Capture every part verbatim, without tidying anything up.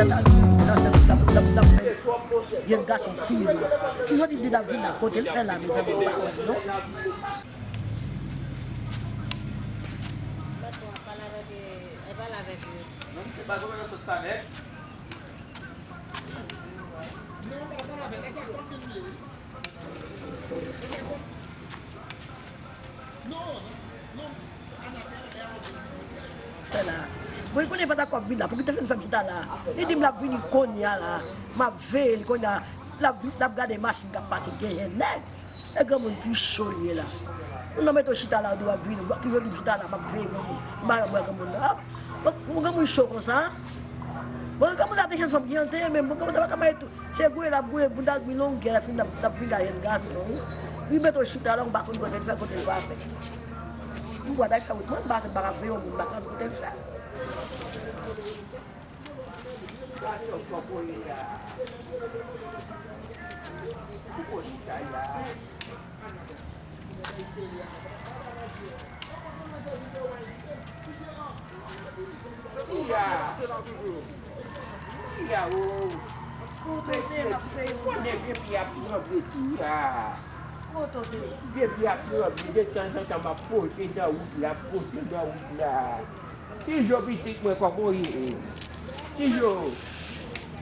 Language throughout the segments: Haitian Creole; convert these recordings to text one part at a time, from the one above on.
Nan sèl kout l ap, l ap, l ap fè. Jèn gason fiy li. Ki jodi di l ap vin la, kote l fè la, mezanmi, ou pa wè l non. Fè la. Bon, li konnen pa ta kòb vin la. Pou ki te fè m fè m chita la? Li di m l ap vini kounye a la. M ap veye li kounye a. L ap, l ap gade machin k ap pase, gen jèn nèg. E granmoun ki cho li ye la. Moun nan mete w chita la, ou di w ap vini. Ki jodi m chita la, m ap veye granmoun. M pa janm wè granmoun nan. Bon, bon, granmoun cho konsa. Bon, granmoun sa te jèn fanm ki an te ye menm. Bon, granmoun sa pa ka maye tou. Se gouye l ap gouye, bounda l byen long, lè fin l ap, l ap vin gade jèn gason, wi. Li mete w chita la, ou pa konn kote l fè, kote l pa fè. M pral al fè wout mwen, m pa, m pa ka veye yon moun, m pa konn kote l fè. Gason kòkòye a. Ou ko chita la. Tiya. Tiya o. Mesye, konnen vye pye ap tranble, Tiya. Vye pye ap tranble, de tanzantan m ap poze nan wout la, poze nan wout la. Tijo pitit mwen, kòman w ye? Tijo,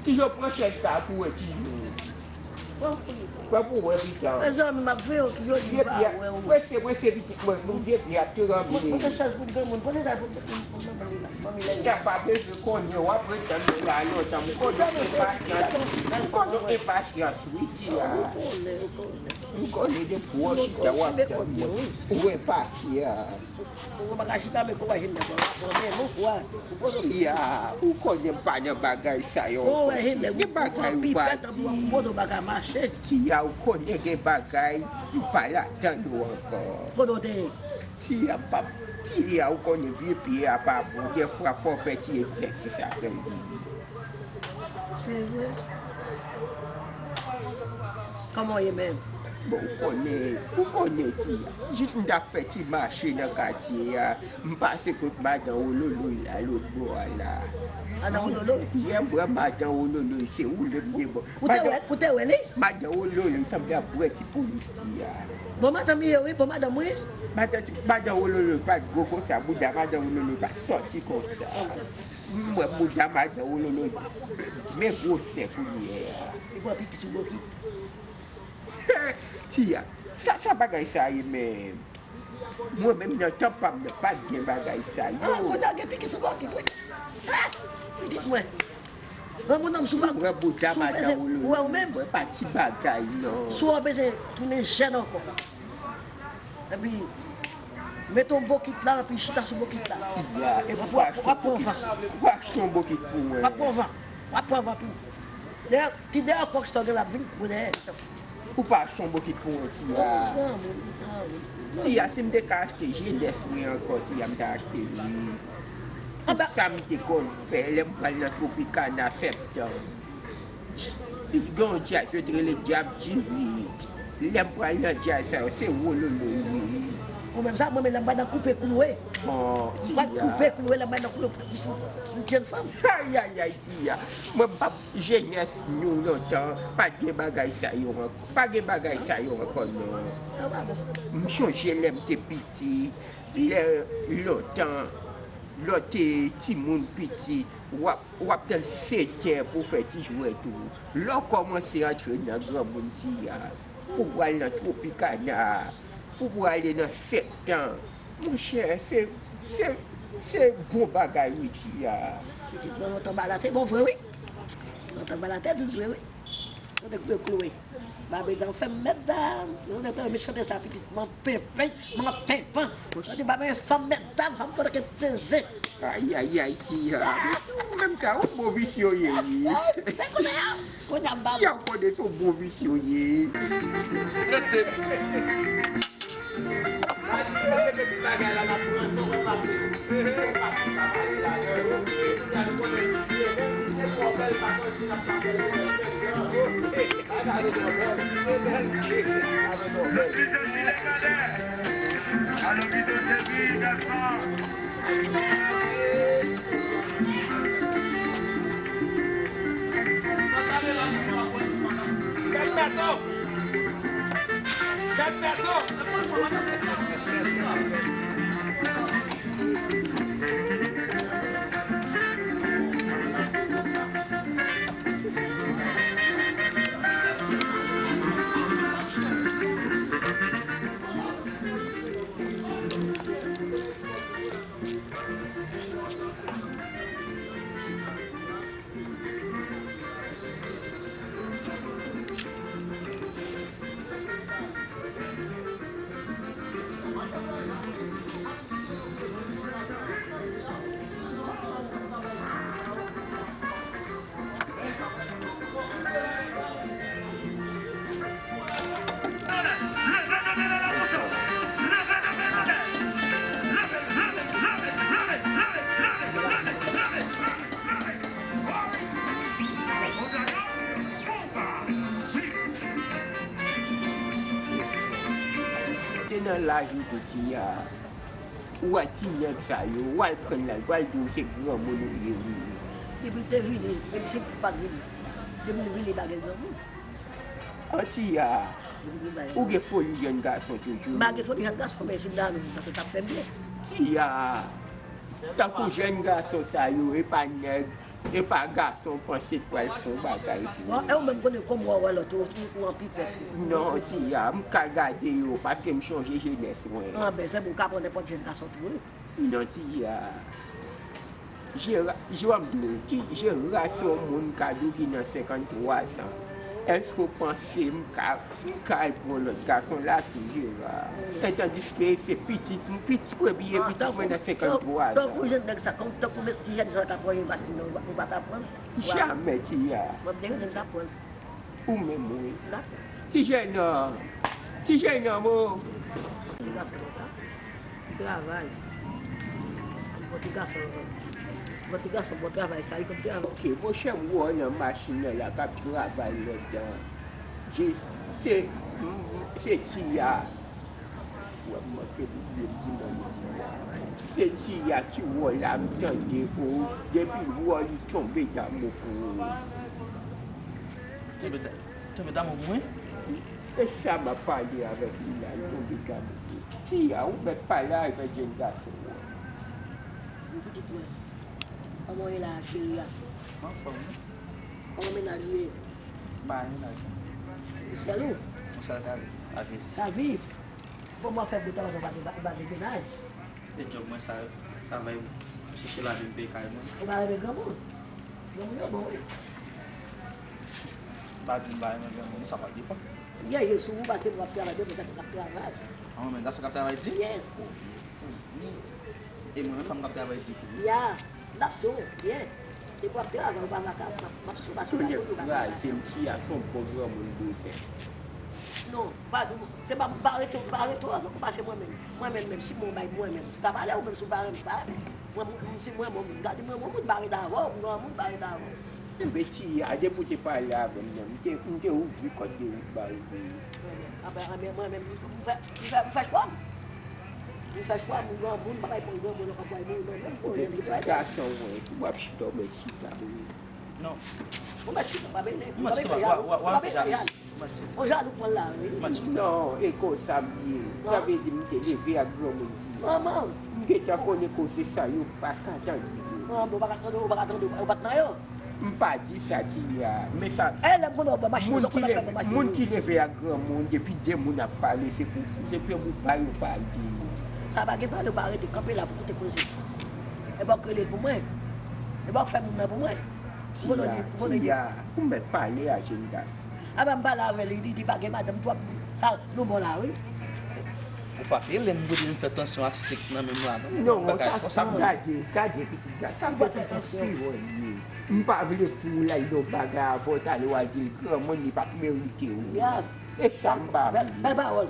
Tijo, pran chèz sa pou wè, Tijo. Pran pou wè pita. Mezanmi, m ap veye w, Tijo, li pa wè w. Prese, prese, pitit mwen, pou vye pye ap tranble. Pote chèz pou granmoun, pote sa pou manmi la, manmi la. Tiya pa bezwen konnen, w ap ret tann mwen la lontan. M konnen w enpasyans, m konnen w enpasyans, wi, Tiya. M konnen depi w chita, w ap tann mwen. Ou enpasyans. Ou pa ka chita, men kòb a jèn nèg la, w ap pran men non, w a, ou poze w. Tiya, ou konnen m pa nan bagay sa yo ankò. Gen bagay ou pa di. Ou poze w pa ka mache. Tiya, ou konnen gen bagay m pa ladan yo ankò. Kote w te ye? Tiya, m p ap, Tiya, ou konnen vye pye a pa bon. Dèfwa fò w fè ti egzèsis avè l. Se vre. Kòman w ye menm? Bon, ou konnen, ou konnen, Tiya. Jis m t ap fè ti mache nan katye a, m pase kot madan Wololoy la, lòt bò a la. Madan Wololoy? Yè m wè madan Wololoy, se woule m te bon. Ou te wè, ou te wè li? Madan Wololoy sanble ap bwè ti polis, Tiya. Bon madanm li ye wi, bon madanm wi. Madan, madan Wololoy pa t gwo konsa, bouda madan Wololoy pa sòti konsa. M wè bouda madan Wololoy, men gwosè kounye a. Li pran piki sou bokit. Tiya, sa, sa bagay sa ye menm? Mwen menm nan tan pa m nan pa t gen bagay sa yo. Ah, kounye a gen piki sou bokit wi. Ah, pitit mwen. Granmoun nan sou bak. Ou wè bouda madan Wololoy, ou wè w menm? Mwen pa ti bagay non. Si w bezwen tounen jèn ankò. Epi, mete yon bokit la, epi chita sou bokit la. Tiya, epi w ap, w ap pran van. W ap achte yon bokit pou mwen. W ap pran van. W ap pran van pi. Dèyè, ti dèyè kòk sa w gen la ap vin gwo dèyè. Ou pa achte yon bokit pou mwen, Tiya. Tiya, si m te ka achte jenès mwen ankò, Tiya, m ta achte l wi. Tout sa m te konn fè, lè m pral nan Tropicana, septan. Gen yon djaz yo te rele Dyab Diri. Lè m pral nan djaz sa yo, se Wololoy wi. Ou menm sa, mwen menm lè m pral nan koupe kloure. Bon, Tiya. M pral koupe kloure, lè m pral nan koupe pou sou yon jèn fanm. Ayayay, Tiya. Mwen m p ap jenès nou lontan, pa t gen bagay sa yo ankò. Pa gen bagay sa yo ankò non. M chonje lè m te piti, lè lontan, lè w te timoun piti, w ap W ap tann sèt è pou w fè ti jwèt ou. Lè w kòmanse antre nan granmoun, Tiya, pou pral nan Tropicana, pou prale nan septan, monchè, se, se, se bon bagay wi, Tiya. Pitit mwen, lontan bal la te bon vre wi. Lontan bal la te dous vre wi. Yo te koupe kloure. Babedam fè m mèt dam. Yo te tande m chante sa pitit, man penpen, man penpan. Yo di babedam fè m mèt dam, fè m konn ke te zen. Ayayay, Tiya. Ou menm sa, ou bon visye w ye wi. Te konnen an. Kounye a m ba. Tiya, ou konnen se yon bon visye w ye. Te nan laj ou tou, Tiya. Ou wè ti nèg sa yo, w al pran l la, w al di w se granmoun ou ye wi. Depi l te vini, menm si l pa t vini, depi l vini, l pa gen granmoun. An Tiya, ou gen foli jèn gason toujou. M pa gen foli jèn gason, men si m ta nan nou, m panse t ap fè m byen. Tiya, tankou jèn gason sa yo, e pa nèg, e pa gason, panse t pral fè yon bagay pou ou. E ou menm konnen kòman w wè lòt ou, ou, ou an pipèt. Non, Tiya, m ka gade yo, paske m chonje jenès mwen. Anben, se pou w ka pran nenpòt jèn gason tou, wi. Non, Tiya. Jera, jan m di w, ki Jera se yon moun ka di w ki nan senkanntwa zan. Èske w panse m ka, m ka al pran lòt gason la sou Jera? E tandiske se pitit, pitit premye pitit mwen nan senkanntwa zan. Tankou jèn nèg sa, tankou mès ti jèn sa ta pran yon bat, non, ou pa ta pran. Jamè, Tiya. Mwen, m te jwenn ta pran. Ou menm, wi. Ti jèn, ti jèn, mo. Ti gason konsa. Li travay. Bon ti gason, bon ti gason, bon travay sa, li konn travay. Ok, monchè, m wè w nan machin nan la, k ap travay ladan. Jis, se, se Tiya. W ap manke bliye m di mwen li Tiya. Se Tiya ki wè w la, m tande ou. Depi l wè w, li tonbe damou pou ou. Tonbe da-, tonbe damou pou mwen? E sa m ap pale avèk li la, li tonbe damou pou ou. Tiya, ou mèt pale avèk jèn gason an. Pitit mwen, kòman w ye la, cheri a? M anfòm, wi. Kòman mennaj ou ye? M pa gen mennaj, non. Ou sèl ou? Mwen sèl ka viv. Ka viv? Bon, mwen fè bout anvan ou pa te, ou pa te mennaj. E djòb mwen sa, travay, chèche lavi m peye kay mwen. Ou pa renmen granmoun? Granmoun yo bon, wi. M pa di m pa renmen granmoun, sa pa depan. Byen, je sou ou, paske mwen ap travay, mwen ap travay. An, men gason k ap travay di? Yes. Oh, mezanmi. E mwen menm fanm k ap travay di tou, wi. Ya, n ap sou, byen. Depi w ap travay, ou pa vakabon, m ap, m ap sou, paske ou pa konnen ou pa travay. Kounye a, se m Tiya, se yon bon granmoun pou w fè. Non, pa, se pa, pa rete, pa rete, non, paske mwen menm, mwen menm, menm, si mwen bay mwen menm, m ka pale ou menm si w pa renmen, pa renmen. Mwen, mwen, si mwen bon moun, gade mwen bon moun, m pa rete avè w, m granmoun, m pa rete avè w. Enben, Tiya, depi w te pale avè m nan, m te, m te ouvri kòd de wout ba ou, wi. Enben, mwen menm, m fè, m fè, m fè chwa m. M fè chwa m, m granmoun, m pa bay pou granmoun ankò pou al mouri, mwen menm, pou yon pitit gason, wi, w ap chita, w mèt chita, wi. Non. Ou mèt chita, pa vin, ou pa vin fè jalou. Ou pa vin fè jalou. Ou jalou pran la, wi. Non, e konsa m ye. Sa vle di m te leve ak granmoun di. Manman. M gentan konnen koze sa yo pa ka tande yo. Manman, ou pa ka tande, ou pa ka tande, ou pa t nan yo. M pa di sa, Tiya, men sa. E lè m konnen w ap mache, moun ki leve, moun ki leve ak granmoun, depi de moun ap pale, se pou, se pou yo pa yo pale. Sa pa gen pale, ou pa rete kanpe la pou koute koze. E pa w k rele l pou mwen. E pa w k fè moun nan pou mwen. Tiya, Tiya, ou mèt pale a jèn gason. Apa m pale avè li, li, li pa gen madanm twòp. Sa, nou bon la, wi. Ou pa rele m pou di m fè tansyon ak sik nan men m la, non. Non, bagay sa, sa, gade, gade pitit gason, sa se pitit fi w li ye. M pa vle pou w la, li yon bagay avè w, talè w al di l granmoun, li pa t merite w. E sa m pa vle. Bèl, bèl pawòl.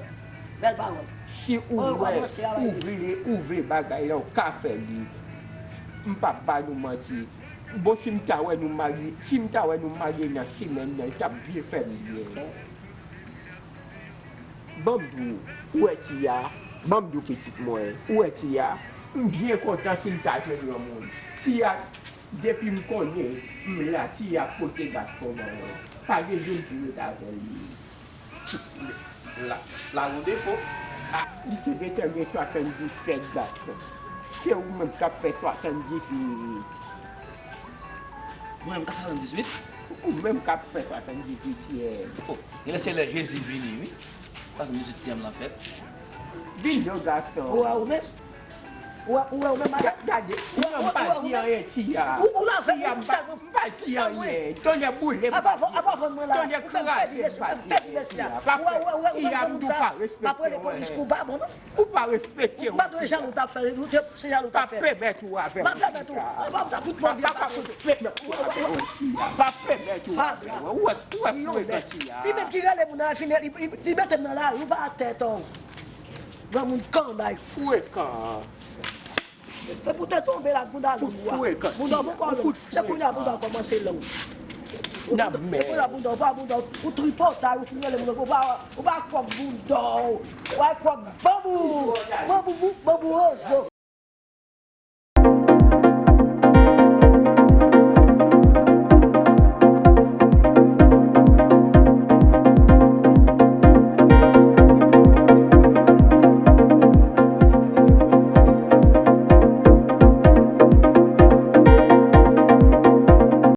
Bèl pawòl. Si ou wè, ou vle, ou vle bagay la, ou ka fè li. M p ap ba nou manti. Bon, si m ta wè nou marye, si m ta wè nou marye nan semèn nan, li t ap byen fè m byen. Ban m di w, ou wè Tiya, ban m di w pitit mwen, ou wè Tiya, m byen kontan si m ta jwenn yon moun. Tiya, depi m konnen m la, Tiya ap pote gason ban mwen. Pa gen jou m pi ret avè li. La, la gon defo. Ah, li te gentan gen swasanndiset, gason. Se ou menm k ap fè swasanndizuit. Mwen menm k ap fè swasanndizuit? Ou menm k ap fè swasanndizuityèm. Oh, genlè se lè Jezi vini, wi. Swasanndizuityèm lan fèt. Vin non, gason. Ou a ou menm? Ou wè, ou wè, ou menm, madanm? Gade, ou wè, ou pa di anyen, Tiya. Ou, ou lave, Tiya, ou sèlman, m pa di anyen. Tonnè boule m pa di anyen. Tonnè kraze m pa di anyen, Tiya. Pa fè, Tiya, m di w pa respekte w, enhen. Ou pa respekte w, Tiya. M pa dwe jalou t ap fè, se jalou t ap fè. Pa pèmèt ou avè m, Tiya. M ap pèmèt ou. M ap pèmèt ou. M ap pèmèt ou. M ap pèmèt ou avè w, Tiya. Pa pèmèt ou avè w. Ou wè, ou wè frekan, Tiya. Li menm ki rele moun nan, li, li, li mete m nan lari, ou pa atè, tò. Granmoun kanday. Frekan. Epi w te tonbe la, bounda long ou a. Bounda w poko long. Se kounye a bounda w kòmanse long. N ap mè. Se kounye a bounda w, pa bounda w, ou tripotay, ou fin rele moun, ou pa, ou pa kwòk bounda w. Ou pa kwòk banbou. Banbou, banbou rozo.